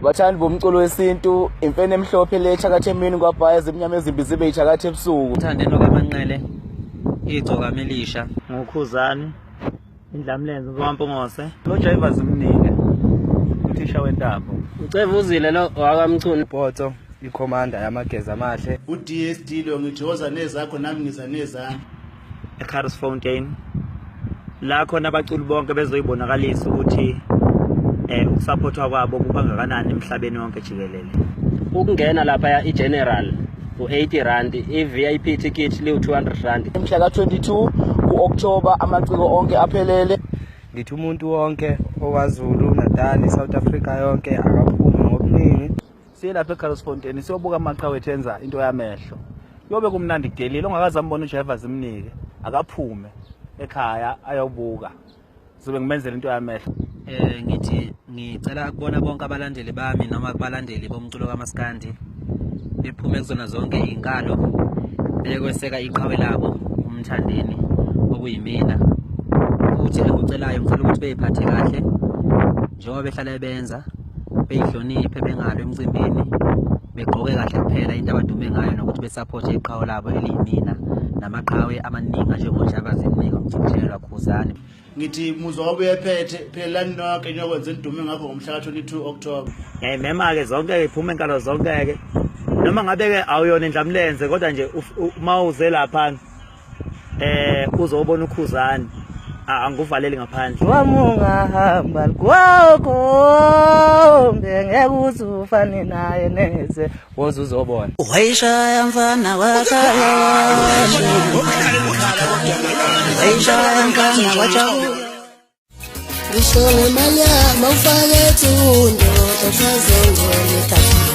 Bathandi bomculo wesintu, imfene emhlophe le ethakatha emini kwabhaya ezimnyama ezimbi zibe ithakatha ebusuku. Uthandeni wakaManqele, igcokama elisha. Ngukhuzani, indlamlenze kwaMpungose. Lo Jaiva zimnike uthisha wentambo. Ucevuzile lo wakaMchunu. Potso, ikhomanda yamageza amahle. U-DSD lo ngithi woza nezakho nami ngiza nezami. eCarls Fountain la khona abaculi bonke bezoyibonakalisa ukuthi ukusaphothwa kwabo kukangakanani emhlabeni wonke jikelele. Ukungena lapha i-general u-80 rand, i-VIP ticket liwu-200 rand. Mhla ka-22 ku-October amaciko onke aphelele. Ngithi umuntu wonke owaZulu Natal, South Africa yonke akaphume ngobuningi. Siye lapha eCarls Fountain siyobuka amaqhawe ethu enza into yamehlo. Kuyobe kumnandi kudelile ongakaze ambone uJaiva zimnike akaphume ekhaya ayobuka. Zobe ngimenzela into yamehlo. Ngithi ngicela ukubona bonke abalandeli bami noma kubalandeli bomculo kaMaskandi bephume kuzona zonke izinkalo bekweseka iqhawe labo uMthandeni okuyimina. Futhi engikucelayo ngicela ukuthi beyiphathe kahle njengoba behlale benza, beyihloniphe bengalwi emcimbini, begqoke kahle kuphela into abadume ngayo nokuthi besupport iqhawe labo eliyimina namaqhawe amaningi anjengoJaiva Zimnike, uMjikijelo, Khuzani. Ngithi muzwa wabuye phethe phelelani nonke niyokwenza enidume ngakho ngomhla ka-22 October. Ngiyayimema-ke zonke-ke iphume inkalo zonke-ke. Noma ngabe-ke awuyona indlamlenze kodwa nje uma uze lapha uzobona uKhuzani, angikuvaleli ngaphandle. Wami ungahamba ligwagombe ngeke uze ufane naye neze, woza uzobona. Wayishaya mfana wakhala, wayishaya mfana wajabula. Ngisho ngemali yami awufake ethundo ufazongcola itafula.